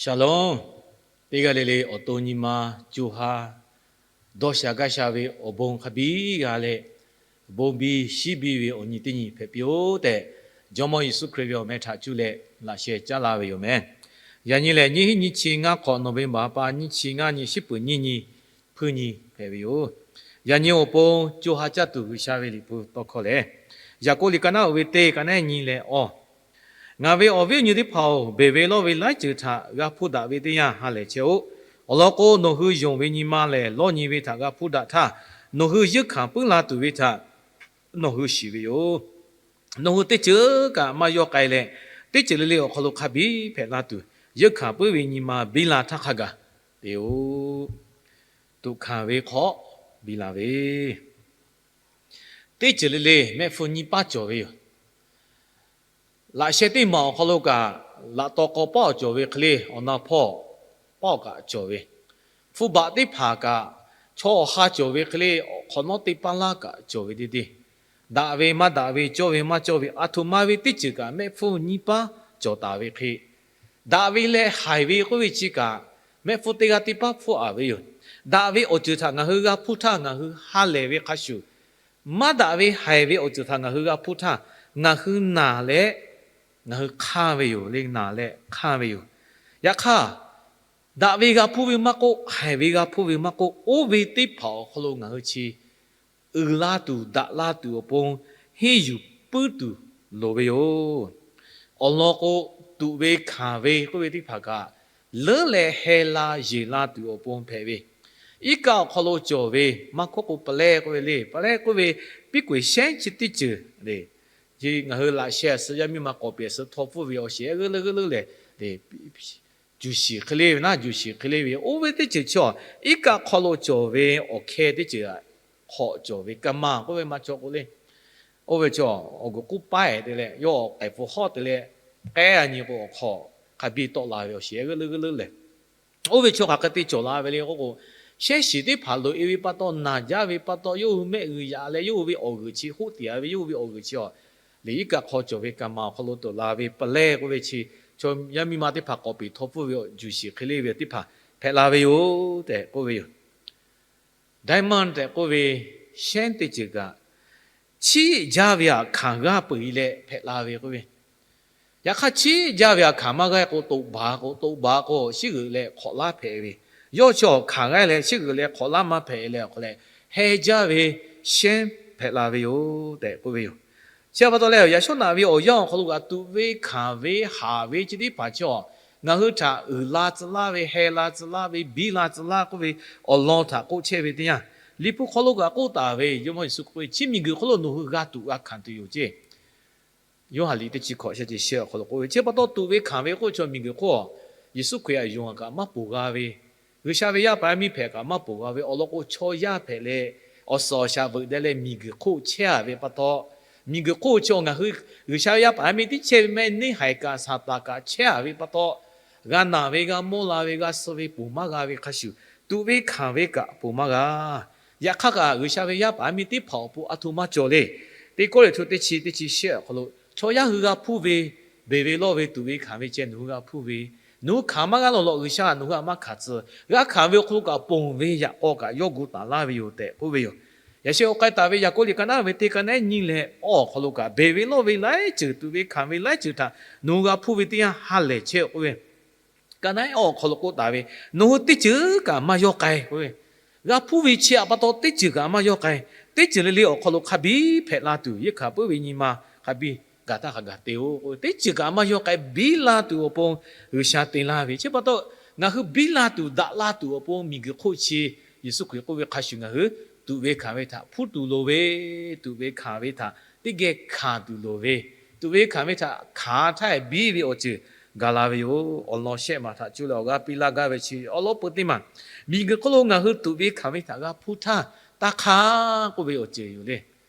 Shalom. Teˇ g'aˇ le le awˬ to nyi ma co ha dawˇ sha gaˇ sha ve awˬ bon hk'a biˇ g'a leh, bon biˇ shiˉ biˇ ve awˬ nyi teˇ nyi hpehꞈ piˇ-oˆ tehꞈ, Jawˇmawˇ Yeˍsuˆ Hkriꞈ ve awˬ meh htaꞈ cuˇ leh laꞈ sheh caˉ laˇ ve yoˬ meh. Yaꞈ nyi lehˬ, nyiˇ hinˉ nyiˇ chi ngaˇ hk'awꞈ November pa nyiˇ chi ngaˇ nyi shiˉ peuˍ nyiˇ nyi hpuiˇ nyi hpehꞈ ve yoˬ. Yaꞈ nyi awˬ pon co ha caˇ tuˬ G'uiˬsha ve liꞈ hpu tawˇ hkawˇ lehˬ, Yaˍkoˆ liꞈ ka naˉ uiˍ ve teˇ ka naˉ nyi leh awˬ Ngaˬ ve awˬ viˉ awˬ nyi teˇ hpaˍ-oˬ, beˬ ve lawˇ ve laiˉ ceuˬ htaꞈ g'a hpuˇ daꞈ ve teˇ yanˇ ha lehˬ chehˇ-oˆ. Awˬ lawn k'o, nawˬ hui yonˍ ve nyi ma lehˬ, lawˇ nyi ve htaꞈ g'a hpuˇ daꞈ htaˇ, nawˬ hui yeunˇ hkanˍ puiˉ la tuˬ ve htaꞈ nawˬ hui shiˍ ve yoˬ. Nawˬ hui teˇ ceuˬ kaꞈ maˇ yawˇ k'ai leh, teˇ ceuˬ le le awˬ hk'aw lo hk'a biˇ hpehꞈ la tuˬ, yeunˇ hkanˍ puiˉ ve nyi ma biˇ la htaˇ hk'a gaˬ te-oˬ. Tuꞈ hkanˍ ve hk'aw biˇ la ve, teˇ ceuˬ le le mehˆ hpfuhˇ nyiˇ paˉ cawˬ ve yoˬ. Laꞈ sheh teˇ maˬ awˬ hk'aw lo kaꞈ, laꞈ taw k'aw paˉ awˬ cawˬ ve hk'e le, awˬ na hpawˇ paˉ awˬ kaꞈ cawˬ ve, hpfuhˇ baꞈ teˇ hpaˍ kaꞈ, chaw awˬ ha cawˬ ve hk'e le, awˬ hk'awꞈ nawˉ teˇ paˉ laˇ kaꞈ cawˬ ve teˇ teˇ, daꞈ ve maˇ daꞈ ve, cawˇ ve maˇ cawˇ ve, aˬ htoꞈ ma ve teˇ ceuˬ kaꞈ mehˆ hpfuhˇ nyiˇ paˉ cawˬ taˍ ve hk'e, daꞈ ve leh haiˬ ve k'oˆ ve chi kaꞈ, mehˆ hpfuhˇ teˇ g'aˇ teˇ paˉ hpfuhˇ aˍ ve yoˬ. Daꞈ ve awˬ ceuˬ htaꞈ ngaˬ hui g'a hpuˇ htaˇ, ngaˬ hui ha lehˬ ve hk'a shuˍ, maˇ daꞈ ve haiˬ ve awˬ ceuˬ htaꞈ ngaˬ hui g'a hpuˇ htaˇ, ngaˬ hui naˬ leh ngaˬ hui hk'anˇ ve yoˬ le, naˬ leh hk'anˇ ve yoˬ. Yaꞈ hk'aˇ, daꞈ ve g'a hpuˇ ve maˇ k'oˆ, haiˬ ve g'a hpuˇ ve maˇ k'oˆ, oˇ ve teˇ hpaˍ awˬ hk'aw lo ngaˬ hui chi uiˍ la tuˬ, daꞈ la tuˬ awˬ pon henˇ yuˬ puiˉ tuˬ loˍ ve yoˬ. Awˬ lawn k'o, tuꞈ ve hkanˍ ve k'oˆ ve teˇ hpaˍ kaꞈ, leuˉ leh heh la yeˬ la tuˬ awˬ pon hpehꞈ ve, iˉ kaˆ awˬ hk'aw lo cawˬ ve maˇ hkawˇ k'o, pa lehˇ k'oˆ ve le, pa lehˇ k'oˆ ve, piˉ k'oˍ shehˉ chi teˇ ceuˬ le, ngaˬ hui laꞈ sheh suh yaˇ miˇ ma k'awꞈ pehˍ suh htaw pfuhˇ ve awˬ shehˍ g'euˆ leuˉ g'euˆ leuˉ lehˬ, juˬ shiˍ hk'e le ve naˉ, juˬ shiˍ hk'e le ve, oˇ ve teˇ ceuˬ chi iˉ kaˆ hk'aw lo cawˬ ve awˬ hkeh teˇ ceuˬ hk'awꞈ cawˬ ve, karma k'oˆ ve maˇ cawˬ k'o le. Oˇ ve chi awˬ g'uiˬ k'uˉ paˉ-e te leh, yawˇ awˬ k'ehˬ hpu hawˉ te leh, k'ehˉ a nyi k'o, awˬ hk'awꞈ hk'a biˇ tawˆ la ve awˬ shehˍ g'euˆ leuˉ g'euˆ leuˉ lehˬ, oˇ ve chi hk'aˬ hk'e te cawˬ la ve le k'oˆ k'o, shehˉ shiˍ teˇ hpaˍ loꞈ e ve pa taw, naˬ jaˇ ve pa taw, yawˇ hui mehˆ g'uiˬ yaꞈ leh, yawˇ hui ve awˬ g'uiˬ chi hoˆ tiꞈ a ve, yawˇ hui ve awˬ g'uiˬ chi a, le iˉ kaˆ hk'aw cawˬ ve karma awˬ hk'aw lo tuˬ la ve pa lehˇ k'oˆ ve chi, chaw yaˇ miˇ ma teˇ hpaˍ k'awꞈ peˍ htaw pfuhˇ ve awˬ juˬ shiˍ hk'e le ve teˇ hpaˍ hpehꞈ la ve yoˬ tehꞈ k'oˆ ve yoˬ. Diamond tehꞈ k'oˆ ve shehˉ teˇ ceuˬ kaꞈ, chiˇ jaˇ ve htaꞈ hkanˍ g'aˇ peuˬ-e leh hpehꞈ la ve k'oˆ ve. Yaꞈ hk'aˇ, chiˇ jaˇ ve htaꞈ hkanˍ maˇ g'aˇ k'o, toꞈ baˬ k'o, toꞈ baˬ k'o, shiˉ g'euꞈ leh hk'awꞈ laˉ hpehꞈ ve. Yawˇ chi awˬ hkanˍ g'aˇ leh shiˉ g'euꞈ leh hk'awꞈ laˉ maˇ hpehꞈ leh awˬ hk'aw leh, heh jaˇ ve shehˉ hpehꞈ la ve yoˬ tehꞈ k'oˆ ve yoˬ. Chi pa taw leh, yaꞈ shawˉ naꞈ ve awˬ yanˇ awˬ hk'aw lo kaꞈ tuꞈ ve hkanˍ ve haˍ ve chi teˇ hpaˍ chi a, ngaˬ hui htaꞈ uiˍ la tcuh laˇ ve, heh la tcuh laˇ ve, biˇ la tcuh laˇ k'oˆ ve awˬ lawn htaꞈ k'oˆ chehˇ ve teˇ yanˇ, Liꞈ hpu hk'aw lo kaꞈ k'oˆ taˍ ve, Jawˇmawˇ Yeˍsuˆ k'oˆ ve, Chi miˬguiˬ hk'oˆ lo nawˬ hui g'a tuꞈ g'a hkanˍ tuˬ yoˬ ceˇ. Yoˇhanˬ liꞈ teˇ chi hkawꞈ sheh chi shehˆ awˬ hk'aw lo k'oˆ ve, chi pa taw tuꞈ ve hkanˍ ve k'oˆ ve chaw miˬguiˬ hk'oˆ, Yeˍsuˆ Hkriꞈ htaꞈ yonˍ kaꞈ maˇ ponˬ g'a ve, G'uiˬsha ve yaˇ paˍ yaˇ miˇ hpehꞈ kaꞈ maˇ ponˬ g'a ve awˬ lawn k'o, chaw yaˇ hpehꞈ leh, awˬ suhˍ awˬ shaˍ veuꞈ deh leh miˬguiˬ hk'oˆ chehˇ a ve pa taw, miˬguiˬ hk'oˆ chi ngaˬ hui G'uiˬsha ve yaˇ paˍ yaˇ miˇ tiˉ chehˇ ve mehˆ neˇ haiˬ kaꞈ Saˍtanˍ kaꞈ chehˇ a ve pa taw, g'a naˬ ve, g'a mawˇ la ve, g'a suh ve ponˬ maˇ g'a ve hk'a shuˍ, tuꞈ ve hkanˍ ve kaꞈ ponˬ maˇ g'a. Yaꞈ hk'aˇ kaꞈ, G'uiˬsha ve yaˇ paˍ yaˇ miˇ teˇ hpaˍ awˬ pon a htoꞈ ma cawˬ le. Teˇ Kawˇrenˍhtuˆ teˇ chi teˇ chi shehˆ awˬ hk'aw lo, chaw yaˇ hui g'a hpuˇ ve, beˬ ve lawˇ ve tuꞈ ve hkanˍ ve ceh nawˬ hui g'a hpuˇ ve, nawˬ hui hkanˍ maˇ g'a lawˬ lawˬ G'uiˬsha nawˬ hui htaꞈ maˇ hkanˍ tcuh. G'a hkanˍ ve awˬ hk'aw lo kaꞈ ponˬ ve yaꞈ k'aw kaꞈ yawˇ gu taˍ laˇ ve yoˬ tehꞈ k'oˆ ve yoˬ. Yaꞈ sheh k'ai taˍ ve Yaˍkoˆ liꞈ ka naˉ ve teˇ ka naˉ nyi leh awˬ hk'aw lo kaꞈ, beˬ ve lawˇ ve laiˉ ceuˬ, tuꞈ ve hkanˍ ve laiˉ ceuˬ htaꞈ nawˬ hui g'a hpuˇ ve teˇ yanˇ ha lehˬ chehˇ k'oˆ ve, ka naˉ awˬ hk'aw lo k'oˆ taˍ ve, nawˬ hui teˇ ceuˬ kaꞈ maˇ yawˇ k'ai k'oˆ ve, g'a hpuˇ ve chi htaꞈ pa taw teˇ ceuˬ kaꞈ maˇ yawˇ k'ai. Teˇ ceuˬ le le awˬ hk'aw lo hk'a biˇ hpehꞈ la tuˬ, yeunˇ hkanˍ puiˉ ve nyi ma hk'a biˇ gaˬ htaˇ hk'a gaˬ te-o k'oˆ ve, teˇ ceuˬ kaꞈ maˇ yawˇ k'ai, biˇ la tuˬ awˬ pon G'uiˬsha te laˇ ve. Chi pa taw, ngaˬ hui biˇ la tuˬ, daꞈ la tuˬ awˬ pon miˬguiˬ hk'oˆ chi Yeˍsuˆ Hkriꞈ k'oˆ ve hk'a shuˍ ngaˬ hui tuꞈ ve hkanˍ ve htaꞈ hpuˇ tuˬ loˍ ve, tuꞈ ve hkanˍ ve htaꞈ teˇ geh hkanˍ tuˬ loˍ ve, tuꞈ ve hkanˍ ve htaꞈ hkanˍ htaˇ biˇ ve awˬ ceuˬ gaˬ la ve yoˬ. Awˬ lawn shehˆ maˬ htaꞈ cuˇ leh awˬ g'aˇ piˇ laˇ gaˇ ve chi awˬ lawn peu teˇ maˬ, miˬguiˬ hk'oˆ lo ngaˬ hui tuꞈ ve hkanˍ ve htaꞈ g'a hpuˇ htaˇ, taˇ hk'aˇ k'oˆ ve awˬ ceuˬ yoˬ le.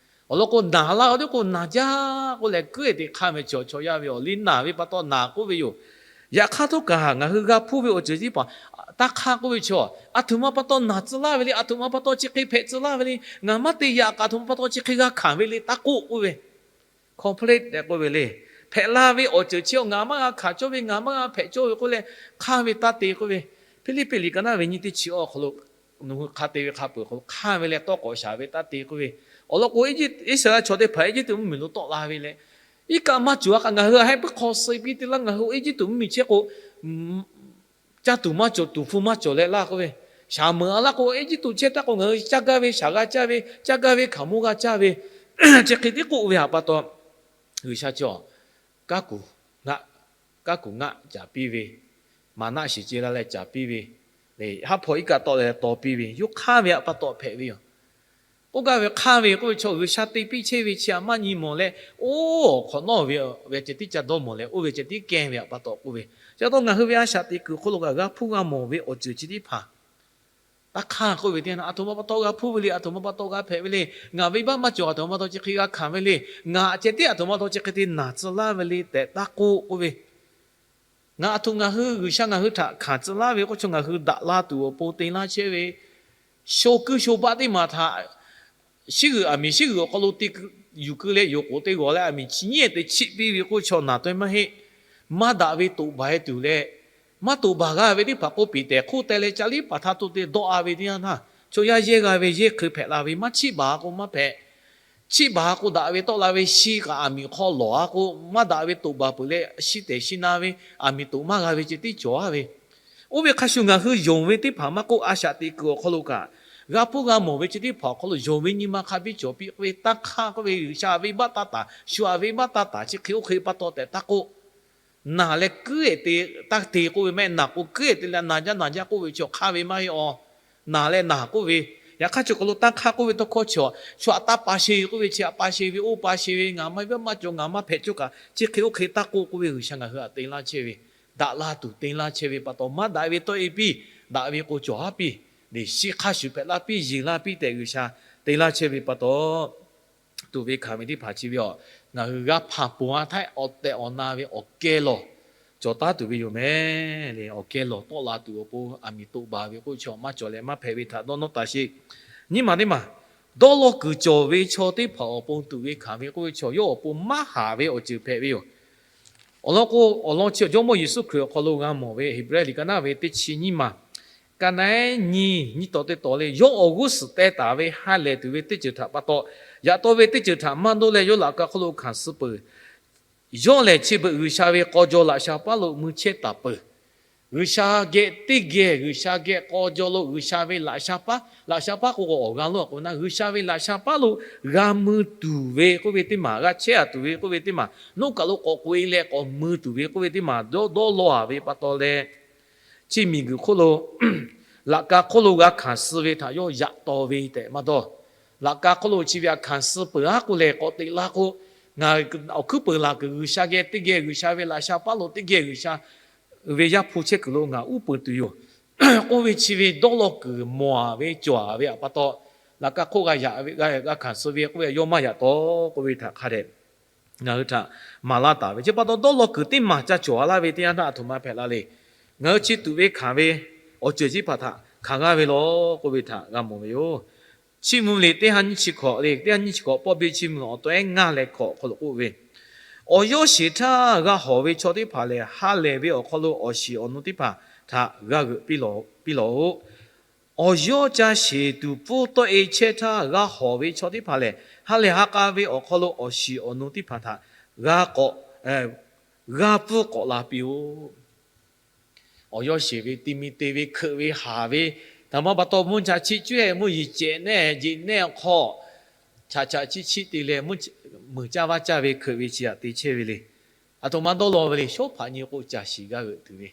Awˬ lawn k'o, naˬ laˇ k'o, naˬ jaˇ k'oˆ leh, kuiˉ te hk'aˇ ve chaw chaw yaˇ ve awˬ liˇ naˬ ve pa taw naˬ k'oˆ ve yoˬ. Yaꞈ hk'aˇ htawˇ kaꞈ ngaˬ hui g'a hpuˇ ve awˬ ceuˬ teˇ hpaˍ taˇ hk'aˇ k'oˆ ve chaw, a htoꞈ ma pa taw naˬ tcuh laˇ ve le, a htoꞈ ma pa taw chi hk'e hpehꞈ tcuh laˇ ve le, ngaˬ maˇ te yaꞈ kaꞈ a htoꞈ ma pa taw chi hk'e g'a hkanˍ ve le taˇ k'oˆ k'oˆ ve, complain tehꞈ k'oˆ ve le. hpehꞈ la ve awˬ ceuˬ chi awˬ ngaˬ maˇ g'a hkanˍ cawˇ ve, ngaˬ maˇ g'a hpehꞈ cawˇ ve k'oˆ leh hk'anˇ ve taˇ te k'oˆ ve. Hpiˇliˇpiˆ liꞈ ka naˆ ve nyiˇ teˇ chi awˬ hk'aw lo nawˬ hui hk'a te ve hk'a peuˬ hk'aw lo hk'anˇ ve leh tawˇ k'awꞈ shaˍ ve taˇ te k'oˆ ve. Awˬ lawn k'o, Iˉsaˍreˍlaˆ chaw teˇ hpaˍ Eˇjiˇtuꞈ mvuhˇmiˬ lo tawˆ la ve leh, iˉ kaˆ maˇ cawˬ a kaꞈ ngaˬ hui a hehˉ puiˉ hk'aw suh piˇ te laˇ, ngaˬ hui Eˇjiˇtuꞈ mvuhˇmiˬ chehˇ k'o, caˇ tuˬ maˇ cawˬ, tuˍ hpfuh maˇ cawˬ leh laˇ k'oˆ ve. Shaˍ meuꞈ a laˇ k'o, Eˇjiˇtuꞈ chehˇ htaˇ k'o ngaˬ hui caˇ gaˇ ve shaˍ g'a caˇ ve, caˇ gaˇ ve hkaoˍmonˇ g'a caˇ ve, chi hk'e tiˉ k'oˆ ve htaꞈ pa taw, G'uiˬsha chi awˬ kaˉ kuˬ ngaˆ, kaˉ kuˬ ngaˆ caˍ piˇ ve, maˍnaˆ shiˍ ce la leh caˍ piˇ ve, haˉ hpaw iˉ kaˆ tawˆ leh taw piˇ ve, yawˇ hk'anˇ ve htaꞈ pa taw hpehꞈ ve yoˬ. K'oˆ gaˇ ve hk'anˇ ve k'oˆ ve chaw G'uiˬsha te piˇ chehˇ ve chi htaꞈ maˇ nyi mawˬ leh, oˇ awˬ hk'awꞈ nawˉ ve ve ceh tiˉ ca dawˇ mawˬ leh oˇ ve ceh tiˉ kehˇ ve htaꞈ pa taw k'oˆ ve. Chi pa taw ngaˬ hui ve a shaꞈ teꞈ kuiˬ awˬ hk'aw lo kaꞈ g'a hpuˇ g'a mawˬ ve awˬ ceuˬ chi teˇ hpaˍ taˇ hk'anˇ k'oˆ ve teˇ yanˇ, aˬ htoꞈ ma pa taw g'a hpuˇ ve le, aˬ htoꞈ ma pa taw g'a hpehꞈ ve le, ngaˬ venˇbaˆ maˇ cawˬ, aˬ htoꞈ ma pa taw chi hk'e g'a hkanˍ ve le, ngaˬ ceh tiˉ aˬ htoꞈ ma pa taw chi hk'e te naˬ tcuh laˇ ve le tehꞈ taˇ k'oˆ k'oˆ ve. Ngaˬ aˬ htoꞈ ngaˬ hui G'uiˬsha ngaˬ hui htaꞈ hkanˍ tcuh laˇ ve k'oˆ chaw ngaˬ hui daꞈ la tuˬ awˬ pon te laˇ chehˇ ve, sho kuiˇ sho baˆ teˇ maˬ htaꞈ shiˉ g'uiˬ aˬ miˍ shiˉ g'uiˬ awˬ hk'aw lo te yuˬ keu leh yoˬ k'oˍ te g'awˬ leh aˬ miˍ chi nyiˉ te chiˆ piˇ ve k'oˆ chaw naˬ taweh maˇ heˆ. Maˇ daꞈ ve toꞈ baˬ e tuˬ leh, maˇ toꞈ baˬ g'a ve teˇ hpaˍ k'oˆ piˍ tehˬ hk'oˆ teh leh ca liˉ paˍ htaˇ to te dawˆ a ve teˇ yanˇ htaˇ, chaw yaˇ yehˇ g'a ve yehˇ hk'e hpehꞈ la ve, maˇ chiˆ baˬ a k'o maˇ hpehꞈ. Chiˆ baˬ a k'o daꞈ ve tawˆ la ve shi kaꞈ aˬ miˍ hk'aw lawˬ a k'o, maˇ daꞈ ve toꞈ baˬ peuˬ leh shi tehˬ shi na ve aˬ miˍ toꞈ maˇ g'a ve ceh tiˉ cawˬ a ve. Oˇ ve hk'a shuˍ ngaˬ hui yonˍ ve teˇ hpaˍ maˇ k'oˆ, a shaꞈ teꞈ kuiˬ awˬ hk'aw lo kaꞈ, g'a hpuˇ g'a mawˬ ve chi teˇ hpaˍ awˬ hk'aw lo yonˍ ve nyi ma hk'a biˇ cawˬ piˇ k'oˆ ve, taˇ hk'anˇ k'oˆ ve, G'uiˬsha a venˇbaˆ taˇ taˍ, shu a venˇbaˆ taˇ taˍ, chi hk'e oˇ hk'e pa taw tehꞈ taˇ k'oˆ. Naˬ leh kuiˉ ehˍ te, taˇ te k'oˆ ve mehˆ, naˬ k'o kuiˉ ehˍ te leh naˬ jaˇ naˬ jaˇ k'oˆ ve chi awˬ hk'anˇ ve maˇ heˆ a. Naˬ leh naˬ k'oˆ ve, yaꞈ hk'aˇ chi hk'aw lo taˇ hk'anˇ k'oˆ ve tawˇ hkawˇ chi a, shu htaꞈ taˇ pa sheˍ k'oˆ ve chi htaꞈ pa sheˍ ve, oˇ pa sheˍ ve, ngaˬ maˇ venˇbaˆ maˇ cawˬ, ngaˬ maˇ hpehꞈ cawˇ kaꞈ chi hk'e oˇ hk'e taˇ k'oˆ k'oˆ ve, G'uiˬsha ngaˬ hui htaꞈ te laˇ chehˇ ve, daꞈ la tuˬ te laˇ chehˇ ve pa taw, maˇ daꞈ ve tawˆ e piˇ, daꞈ ve k'o cawˬ haˉ piˇ, leˬ shi hk'a shuˍ hpehꞈ laˇ piˇ yeˬ laˇ piˇ tehꞈ G'uiˬsha te laˇ chehˇ ve pa taw, tuꞈ ve hkanˍ ve teˇ hpaˍ chi ve a, ngaˬ hui g'a hpanˍ ponˬ a htaˇ awˬ tehˬ awˬ na ve awˬ kehˉ lawˬ cawˬ taˉ tuˬ ve yoˬ mehˍ le. Awˬ kehˉ lawˬ tawˆ la tuˬ awˬ pon aˬ miˍ toꞈ baˬ ve k'oˆ ve chaw maˇ cawˬ leh maˇ hpehꞈ ve htaꞈ dawˇ nawˇ taˍ sheˍ. Nyiˇ maˬ teˇ maˬ, dawˇ law kuiˬ cawˬ ve chaw teˇ hpaˍ awˬ pon tuꞈ ve hkanˍ ve k'oˆ ve chaw yawˇ awˬ pon maˇ haˍ ve awˬ ceuˬ hpehꞈ ve yoˬ. Awˬ lawn k'o, awˬ lawn chi Jawˇmawˇ Yeˍsuˆ Hkriꞈ awˬ hk'aw lo g'a mawˬ ve Heˍbrehˇ liꞈ ka naˆ ve teˇ chi nyiˇ maˬ, ka naˆ nyiˇ nyiˇ taw teˇ taw leh, yawˇ awˬ g'uˇ suhˍ teh taˍ ve ha lehˬ tuˬ ve teˇ ceuˬ htaꞈ pa taw, yaꞈ taw ve teˇ ceuˬ htaꞈ maˇ dawˇ leh yawˇ laꞈ ka hk'oˆ lo hkanˍ suh peuˬ. Yawˇ lehˬ chi beuꞈ G'uiˬsha ve k'aw jaw laꞈ sha paˉ lo mui chehˇ taˍ peuˬ. G'uiˬsha geh teˇ geh, G'uiˬsha geh k'aw jaw lo G'uiˬsha ve laꞈ sha paˉ, laꞈ sha paˉ k'o awˬ g'a lo a k'o na, G'uiˬsha ve laꞈ sha paˉ lo g'a mui tuˬ ve k'oˆ ve teˇ maˬ, g'a chehˇ a tuˬ ve k'oˆ ve teˇ maˬ, noˉ kaˬ lo k'awꞈ k'oꞈ e leh k'awꞈ mui tuˬ ve k'oˆ ve teˇ maˬ dawˇ dawˇ law a ve pa taw leh, chi miˬguiˬ hk'oˆ lo laꞈ ka hk'oˆ lo g'a hkanˍ suh ve htaꞈ yawˇ yaꞈ taw ve tehꞈ maˇ dawˇ. Laꞈ ka hk'oˆ lo chi ve htaꞈ hkanˍ suh peuˬ aˉ k'oˆ leh k'awꞈ teꞈ la k'o, ngaˬ awˬ hkuiˉ peuˬ laˬ kuiˬ G'uiˬsha geh teˇ geh, G'uiˬsha ve laꞈ sha paˉ lo teˇ geh, G'uiˬsha ve Yaˇ hpu chehˇ kuiˬ lo ngaˬ uˉ peunˍ tuˬ yoˬ k'oˆ ve chi ve dawˇ law kuiˬ mawˬ a ve cawˬ a ve htaꞈ pa taw, laꞈ ka hk'oˆ g'a yaꞈ ve, g'a hkanˍ suh ve k'oˆ ve yawˇ maˇ yaꞈ taw k'oˆ ve htaꞈ hk'a dehꞈ ngaˬ hui htaꞈ maˍ laˇ taˍ ve. Chi pa taw dawˇ law kuiˬ teˇ maˬ ca cawˬ a laˇ ve teˇ yanˇ htaˇ aˬ htoꞈ ma hpehꞈ la le. Ngaˬ hui chi tuꞈ ve hkanˍ ve awˬ ceuˬ chi hpaˍ htaꞈ hkanˍ g'aˇ ve law k'oˆ ve htaꞈ g'a mawˬ ve yoˬ. Chiˇ mvuh liꞈ teˇ ha nyiˇ chi hkawꞈ le, teˇ ha nyiˇ chi hkawꞈ pawˆ biˇ chiˇ mvuh awˬ taw ehˉ ngaˇ leh hkawꞈ hk'aw lo k'oˆ ve, awˬ yawˇ sheˍ htaˇ g'a hawˍ ve chaw teˇ hpaˍ lehˬ, ha lehˬ ve awˬ hk'aw lo awˬ shiˍ awˬ nu teˇ hpaˍ htaꞈ g'a g'euꞈ piˇ lawˬ, piˇ lawˬ-oꞈ. Awˬ yawˇ ca sheˍ tuˬ pfuhˇ tawˆ e chehˇ htaˇ g'a hawˍ ve chaw teˇ hpaˍ lehˬ, ha lehˬ ha k'a ve awˬ hk'aw lo awˬ shiˍ awˬ nu teˇ hpaˍ htaꞈ g'a k'awꞈ, g'a pfuhˇ k'awꞈ la piˇ-oˆ. Awˬ yawˇ sheˍ ve, ti mi te ve, hkeuꞈ ve, haˍ ve, htaꞈ ma pa taw mvuhˇ cha chiˆ cuˉ-e mvuhˇ yeˬ cehꞈ nehˇ jeꞈ nehˇ awˬ hk'aw, chaꞈ chaꞈ chiˆ chiˆ te leh mvuhˇ, meuˬ caˇ vaˇ caˇ ve hkeuꞈ ve chi htaꞈ te chehˇ ve le. Aˬ htoꞈ ma dawˇ law ve le, shawˉ hpaꞈ nyi k'o caˬ shiˍ g'a g'euꞈ tuˬ ve.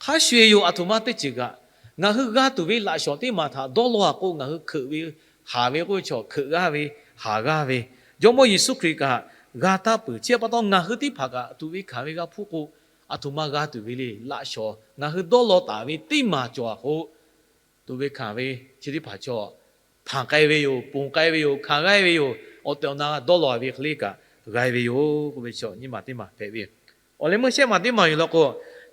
Hk'a shuˍ e yoˬ, aˬ htoꞈ ma teˇ ceuˬ kaꞈ, ngaˬ hui g'a tuˬ ve laꞈ shawnˍ teˇ maˬ htaꞈ dawˇ law a k'o, ngaˬ hui hkeuꞈ ve, haˍ ve k'oˆ ve chaw hkeuꞈ g'aˇ ve, haˍ g'aˇ ve, Jawˇmawˇ Yeˍsuˆ Hkriꞈ kaꞈ g'a taˇ peuˬ. Chi pa taw ngaˬ hui teˇ hpaˍ kaꞈ tuꞈ ve hkanˍ ve g'a hpuˇ k'o, aˬ htoꞈ ma g'a tuˬ ve le. Laꞈ shawnˍ ngaˬ hui dawˇ law taˍ ve teˇ maˬ cawˬ a k'o, tuꞈ ve hkanˍ ve chi teˇ hpaˍ chaw hpanˍ k'ai ve yoˬ, ponˬ k'ai ve yoˬ, hkanˍ g'aˇ ve yoˬ, awˬ tehˬ awˬ na dawˇ law ve hk'e le kaꞈ g'a ve yoˬ k'oˆ ve chi nyiˇ maˬ teˇ maˬ hpehꞈ ve yoˬ. Awˬ leh meuˇ shehˆ maˬ teˇ maˬ yoˬ law k'o,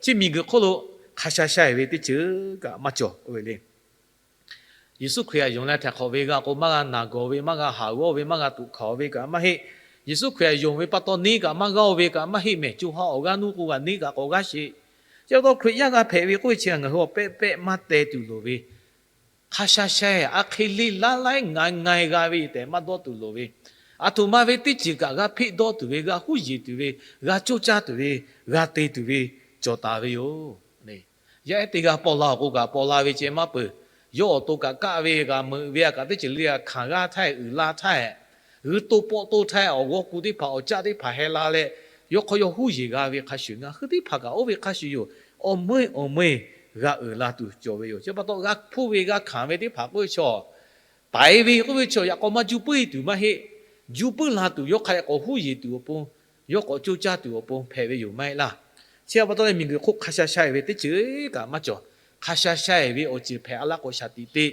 chi miˬguiˬ hk'oˆ lo hk'a sha sha e ve teˇ ceuˬ kaꞈ maˇ cawˬ k'oˆ ve le. Yeˍsuˆ Hkriꞈ htaꞈ yonˍ leh htaiˍ hk'awꞈ ve g'a k'o, maˇ g'a naˬ gawˬ ve, maˇ g'a haˍ g'awˇ ve, maˇ g'a tuꞈ hkanˍ ve kaꞈ maˇ heˆ. Yeˍsuˆ Hkriꞈ yonˍ ve pa taw neˇ kaꞈ maˇ g'aˇ-oˬ ve kaꞈ maˇ heˆ mehˍ. Co ha awˬ g'aˇ nuˇ k'o g'a neˇ kaꞈ k'awꞈ g'aˇ sheˍ. Chi pa taw Hkriꞈ yaˇ g'a hpehꞈ ve k'oˆ ve chi ngaˬ hui awˬ pehˇ pehˇ maˇ teh tuˬ loˍ ve, hk'a sha sha-eˬ a hk'e le laˇ laiˉ nga nga-e g'a ve tehꞈ maˇ dawˇ tuˬ loˍ ve, aˬ htoꞈ ma ve teˇ ceuˬ kaꞈ g'a hpeˆ dawˇ tuˬ ve, g'a huˉ yeˬ tuˬ ve, g'a coˇ caˇ tuˬ ve, g'a te tuˬ ve cawˬ taˍ ve yoˬ. Yaˇ ehˉ teˇ g'aˇ paw la-oˬ k'o kaꞈ paw la ve ceh maˇ peuˬ. Yawˇ awˬ to kaꞈ kaˆ ve g'a meuꞈ ve a kaꞈ teˇ ceuˬ le a hkanˍ g'aˇ htaˇ-eˬ uiˍ la htaˇ-eˬ, g'uiˇ toˇ pawˆ toˇ htaˇ-eˬ awˬ g'awˇ ku teˇ hpaˍ awˬ caˆ teˇ hpaˍ heh la leh, yawˇ hk'aw yaw huˉ yeˬ g'a ve hk'a shuˍ ngaˬ hui teˇ hpaˍ kaꞈ oˇ ve hk'a shuˍ yoˬ. Awˬ meuˇ awˬ meuˇ g'a uiˍ la tuˬ cawˬ ve yoˬ. Chi pa taw g'a hpuˇ ve g'a hkanˍ ve teˇ hpaˍ k'oˆ ve chaw, paiˍ ve k'oˆ ve chaw yaꞈ k'aw maˇ juˇ puiˉ tuˬ maˇ heˆ. Juˇ puiˉ la tuˬ yawˇ hk'a k'awꞈ huˉ yeˬ tuˬ awˬ pon, yawˇ k'awꞈ coˇ caˇ tuˬ awˬ pon hpehꞈ ve yoˬ maˇ heˆ laˇ. Chi pa taw leh miˬguiˬ hk'oˆ hk'a sha sha-eˬ ve teˇ ceuˬ kaꞈ maˇ cawˬ. Hk'a sha sha-eˬ ve awˬ ceuˬ hpehꞈ a laˇ k'o shaˍ tiꞈ te,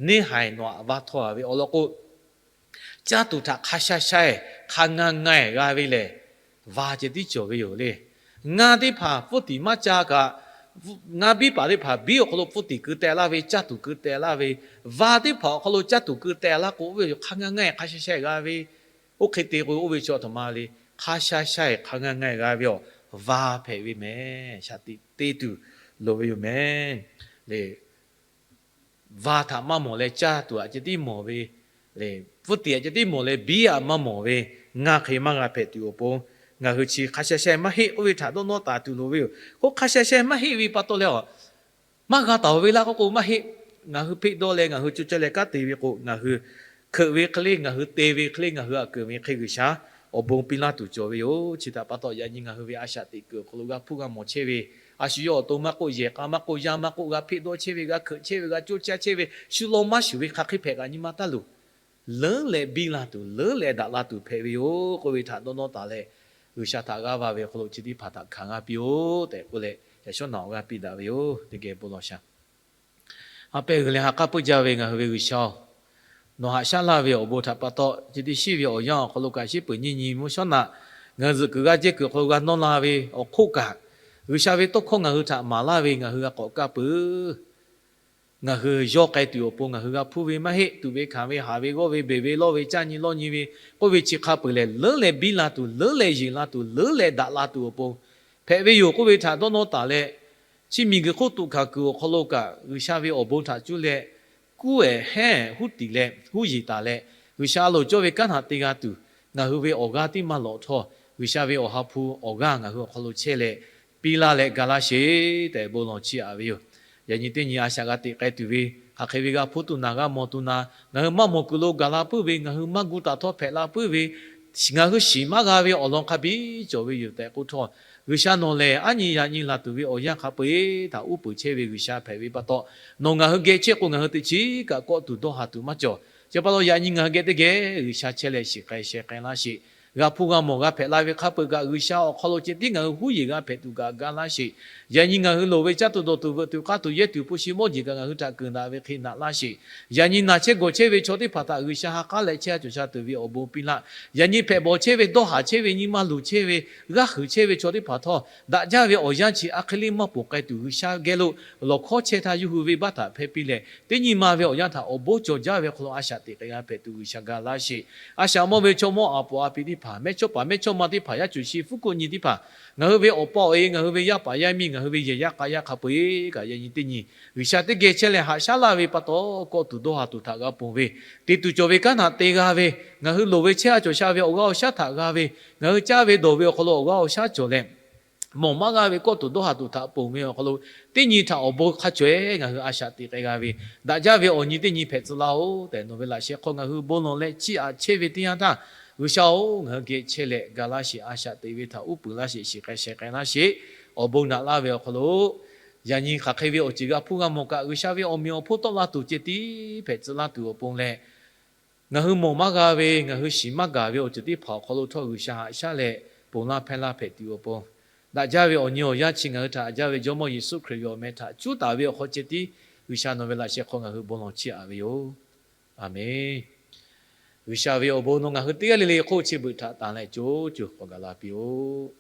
neˇ haiˬ nawˬ aꞈ va htawˇ a ve awˬ lawn k'o, caˇ tuˬ htaꞈ hk'a sha sha-eˬ hk'a nga nga-eˬ g'a ve lehˬ, va ceh tiˉ cawˬ ve yoˬ le. Ngaˇ teˇ hpaˍ pfuhˇ tiˍ maˇ ca kaꞈ, ngaˇ biˇ paˍ teˇ hpaˍ biˇ awˬ hk'aw lo pfuhˇ tiˍ keu teh laˇ ve, caˇ tuˬ keu teh laˇ ve, va teˇ hpaˍ awˬ hk'aw lo caˇ tuˬ keu teh laˇ k'o, oˇ ve hk'a nga nga-eˬ hk'a sha sha-eˬ g'a ve, oˇ hk'e te k'o oˇ ve chaw a htoꞈ ma le. Hk'a sha sha-eˬ hk'a nga nga-eˬ g'a ve awˬ va hpehꞈ ve mehˍ. Shaˍ tiꞈ te tuˬ loˍ ve yoˬ mehˍ le. Va htaꞈ maˇ mawˬ leh caˇ tuˬ aꞈ ceh tiˉ mawˬ ve, pfuhˇ tiˍ aꞈ ceh tiˉ mawˬ leh biˇ aꞈ maˇ mawˬ ve, ngaˇ hk'e maˇ g'a hpehꞈ tuˬ awˬ pon, ngaˬ hui chi hk'a sha sha maˇ heˆ k'oˆ ve htaꞈ dawˇ nawˇ taˍ tuˬ loˍ ve yoˬ. K'o hk'a sha sha maˇ heˆ ve pa taw leh a, maˇ g'a taˍ ve laˇ k'oˆ k'o maˇ heˆ. Ngaˬ hui hpeˆ dawˇ leh ngaˬ hui coˇ caˇ leh kanˉ te ve k'o, ngaˬ hui hkeuꞈ ve hk'e le, ngaˬ hui te ve hk'e le, ngaˬ hui aꞈ keunˍ ve hk'e G'uiˬsha awˬ bon piˇ laˇ tuˬ cawˬ ve yoˬ. Chi htaꞈ pa taw yaꞈ nyi ngaˬ hui ve a shaꞈ teꞈ kuiˬ awˬ hk'aw lo g'a hpuˇ g'a mawˬ chehˇ ve, a shu yawˇ awˬ to maˇ k'oˆ, yehˬ k'a maˇ k'oˆ, yaˇ maˇ k'oˆ, g'a hpeˆ dawˇ chehˇ ve, g'a hkeuꞈ chehˇ ve, g'a coˇ caˇ chehˇ ve, shu law maˇ shuˍ ve hk'aˬ hk'e hpehꞈ kaꞈ nyi ma taˇ luˬ. Leuˉ leh biˇ la tuˬ, leuˉ leh daꞈ la tuˬ hpehꞈ ve yoˬ k'oˆ ve htaꞈ dawˇ nawˇ taˍ leh, G'uiˬsha htaꞈ g'aˇ va ve awˬ hk'aw lo chi teˇ hpaˍ htaꞈ hkanˍ g'a piˇ-oˆ tehꞈ k'oˆ leh, yaꞈ shawˉ naꞈ awˬ g'aˇ piˇ daꞈ ve yoˬ. Teˇ geh bon lawˬ shaˍ. Ha pehˇ g'uiˬ leh ha k'aˉ puiˉ jaˇ ve ngaˬ hui ve G'uiˬsha-oˬ, nawˬ haꞈ shaˉ laˇ ve awˬ bon htaꞈ pa taw, chi teˇ shiˉ ve awˬ yanˇ awˬ hk'aw lo kaꞈ shiˉ peuˬ nyiˇ nyi mvuhˇ shawˉ naꞈ, ngaˬ hui zuhꞈ kuiˬ g'aˇ jehˇ kuiˬ awˬ hk'aw lo g'a nawˇ la ve awˬ hk'oˆ kaꞈ, G'uiˬsha ve tawˇ hkawˇ ngaˬ hui htaꞈ maˍ laˇ ve ngaˬ hui g'a k'awꞈ kaˇ peuˬ. Ngaˬ hui yawˇ k'ai tuˬ awˬ pon ngaˬ hui g'a hpuˇ ve maˇ heˆ. Tuꞈ ve hkanˍ ve, haˍ ve g'awˇ ve, beˬ ve lawˇ ve, caˇ nyi lawˇ nyi ve, k'oˆ ve chi hk'a peuˬ lehˬ, leuˉ leh biˇ la tuˬ, leuˉ leh yeˬ la tuˬ, leuˉ leh daꞈ la tuˬ awˬ pon hpehꞈ ve yoˬ k'oˆ ve htaꞈ dawˇ nawˇ taˍ leh, chi miˬguiˬ hk'oˆ tuꞈ hkanˍ kuiˬ awˬ hk'aw lo kaꞈ G'uiˬsha ve awˬ bon htaꞈ cuˇ leh kuˉ ehˍ hehnˇ huˉ tiˍ leh huˉ yeˬ taˍ leh, G'uiˬsha a loˍ cawˇ ve kanˉ htaꞈ te g'a tuˬ, ngaˬ hui ve awˬ g'aˇ tiˉ maˇ lawꞈ htawˇ, G'uiˬsha ve awˬ ha hpu awˬ g'aˇ ngaˬ hui awˬ hk'aw lo chehˇ leh, piˇ laˇ leh ga laˇ sheˍ tehꞈ bon lawˬ chiˇ aꞈ ve yoˬ. Yaꞈ nyi teˇ nyi a shaꞈ g'a teꞈ k'ai tuˬ ve, hk'aˬ hk'e ve g'a hpuˇ tuˬ naˬ, g'a mawˬ tuˬ naˬ, ngaˬ hui maˇ mawˬ kuiˬ lo gaˬ la puiˉ ve, ngaˬ hui maˇ gu taˍ htawˇ hpehꞈ la puiˉ ve, ngaˬ hui shiˍ maˇ g'a ve awˬ lawn hk'a biˇ cawˬ ve yoˬ tehꞈ k'oˆ htawˇ, G'uiˬsha nawˬ lehˬ aˉ nyi yaꞈ nyi laˬ tuˬ ve awˬ yanˇ hk'a peu-eˬ htaꞈ uˉ peunˍ chehˇ ve G'uiˬsha hpehꞈ ve pa taw, nawˬ ngaˬ hui geh chehˇ k'o ngaˬ hui teꞈ chiˉ kaꞈ kawˆ tuˬ dawˇ haˍ tuˬ maˇ cawˬ. Chi pa taw yaꞈ nyi ngaˬ hui geh teˇ geh G'uiˬsha chehˇ leh shiˍ k'ai sheh k'ai laˇ sheˍ. G'a hpuˇ g'a mawˬ g'a hpehꞈ la ve hk'a peuˬ kaꞈ G'uiˬsha awˬ hk'aw lo ceh tiˉ ngaˬ hui huˉ yeˬ g'a hpehꞈ tuˬ kaꞈ ga laˇ sheˍ. Yaꞈ nyi ngaˬ hui loˍ ve caˇ tuˬ dawˬ tuˬ veuꞈ tuˬ k'aˇ tuˬ yehˇ tuˬ hpu shi mawˇ jeˬ kaꞈ ngaˬ hui htaꞈ keunˍ daꞈ ve hk'e naꞈ laˇ sheˍ. Yaꞈ nyi naˬ chehˇ gawˬ chehˇ ve chaw teˇ hpaˍ htaꞈ G'uiˬsha ha k'aˉ leh chehˇ a cawˬ sha tuˬ ve awˬ bon piˇ laˇ. Yaꞈ nyi hpehꞈ bawˬ chehˇ ve, dawˇ haˍ chehˇ ve, nyi ma luˬ chehˇ ve, g'aˇ huiˍ chehˇ ve chaw teˇ hpaˍ htawˇ, daꞈ jaˇ ve awˬ yanˇ chi a hk'e le maˇ ponˬ k'ai tuˬ G'uiˬsha geh lo lawˬ hkawˉ chehˇ htaˇ yawˇ hui venˇbaˆ htaꞈ hpehˇ piˇ leh, teˇ nyi ma ve awˬ yanˇ htaꞈ awˬ bon cawˬ jaˇ ve hk'aw lo a shaꞈ teꞈ k'ai g'a hpehꞈ tuˬ G'uiˬsha ga laˇ sheˍ. A shaꞈ mawˇ ve chaw mawˇ aˬ poꞈ a pi teˇ hpaˍ, mehˇchawˇpaˍ mehˇchawˇma teˇ hpaˍ, yaˇ cuˬ shi fuˉ kuˆ nyi teˇ hpaˍ, ngaˬ hui ve awˬ pa awˬ e, ngaˬ hui ve yaˇ paˍ yaˇ miˇ, ngaˬ hui ve yehˬ yaˇ k'a yaˇ hk'a peu-eˬ kaꞈ yaꞈ nyi teˇ nyi G'uiˬsha teˇ geh chehˇ leh haꞈ shaˉ laˇ ve pa taw, kawˆ tuˬ dawˇ haˍ tuˬ htaꞈ g'a ponˬ ve, te tuˬ cawˬ ve kanˉ htaꞈ te g'a ve, ngaˬ hui loˍ ve chehˇ a cawˬ sha ve awˬ g'aˇ awˬ shaˉ htaꞈ g'a ve, ngaˬ hui caˇ ve dawˬ ve awˬ hk'aw lo awˬ g'aˇ awˬ shaˉ cawˬ leh, mawˬ maˇ g'a ve kawˆ tuˬ dawˇ haˍ tuˬ htaꞈ ponˬ ve awˬ hk'aw lo, teˇ nyi htaꞈ awˬ bon hk'a caweh ngaˬ hui a shaꞈ teꞈ k'ai g'a ve, daꞈ jaˇ ve awˬ nyi teˇ nyi hpehꞈ tcuh laˇ-oˬ tehꞈ nawˬ ve laꞈ sheh hk'aw ngaˬ hui bon lawˬ leh chiˇ aꞈ chehˇ ve teˇ yanˇ htaˇ, G'uiˬsha-oˬ, ngaˬ hui geh chehˇ leh ga laˇ sheˍ, a shaꞈ teꞈ ve htaꞈ uˉ peunˍ laˇ sheˍ, shiˍ k'ai sheh k'ai laˇ sheˍ, awˬ bon naꞈ laˇ ve awˬ hk'aw lo, yaꞈ nyi hk'aˬ hk'e ve awˬ ceuˬ g'a hpuˇ g'a mawˬ kaꞈ G'uiˬsha ve awˬ meꞈ awˬ hponˇ tawˆ la tuˬ ceh tiˉ hpehꞈ tcuh laˇ tuˬ awˬ pon leh, ngaˬ hui mawˬ maˇ g'a ve, ngaˬ hui shiˍ maˇ gaˬ ve awˬ ceuˬ teˇ hpaˍ awˬ hk'aw lo htawˇ G'uiˬsha haꞈ shaˉ leh ponˬ laˇ hpehˇ laˇ hpehꞈ tuˬ awˬ pon, daꞈ jaˇ ve awˬ nyi awˬ yanˇ chi ngaˬ hui htaꞈ haꞈ jaˇ ve Jawˇmawˇ Yeˍsuˆ Hkriꞈ ve awˬ meh htaꞈ cuˉ taˍ ve awˬ hk'aw ceh tiˉ G'uiˬsha nawˬ ve laꞈ sheh hk'aw ngaˬ hui bon lawˬ chiˇ aꞈ ve yoˬ. Aˬmenˍ. G'uiˬsha ve awˬ bon nawˬ ngaˬ hui teˇ g'aˇ le le hk'oˆ chi beuꞈ htaꞈ tanˬ leh co co k'awꞈ gaˬ la piˇ-oˆ.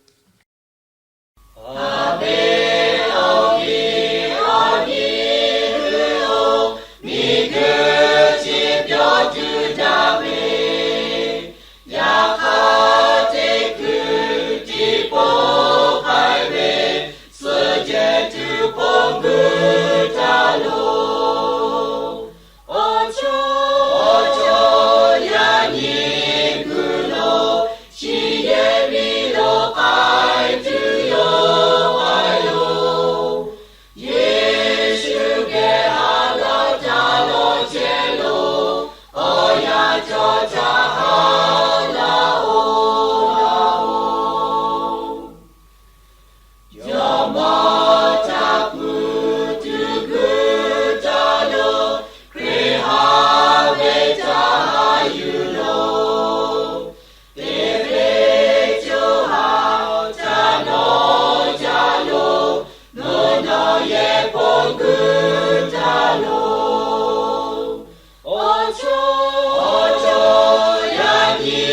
hpawˇ guˇ taˍ loˬ. Awˬ chawˇ, awˬ chawˇ yaˇ nyi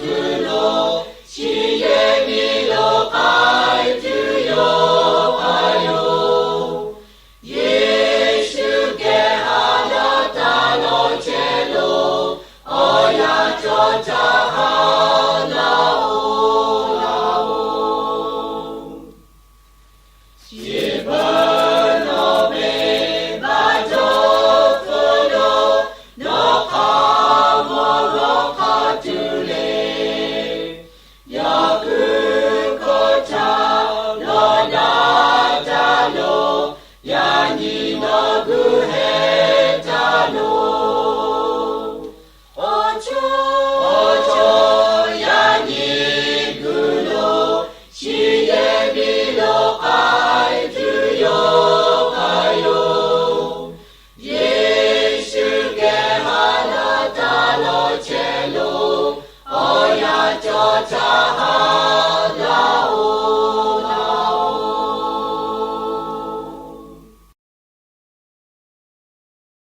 guiˬ lo, chi yehˬ miˬ lo k'ai tuˬ yoˬ k'ai yoˬ. Yeˍsuˆ geh ha laˇ taˍ lawˬ chehˇ loˬ, awˬ yanˇ cawˬ htaˇ ha laˇ-oˬ laˇ-oˬ. Chi beuꞈ nawˬ ve baˆ jawˇ hpfuhˇ lo, nawˬ hk'a mawˬ g'awˇ hk'a tuˬ le. Yaꞈ kuiˬ hkawˇ htaˇ lawˬ daꞈ taˍ loˬ, yaꞈ nyi nawˬ guˇ heh taˍ loˬ. Awˬ chawˇ, awˬ chawˇ yaˇ nyi guiˬ lo, chi yehˬ miˬ lo k'ai tuˬ yoˬ k'ai yoˬ. Yeˍsuˆ geh ha laˇ taˍ lawˬ chehˇ loˬ, awˬ yanˇ cawˬ htaˇ ha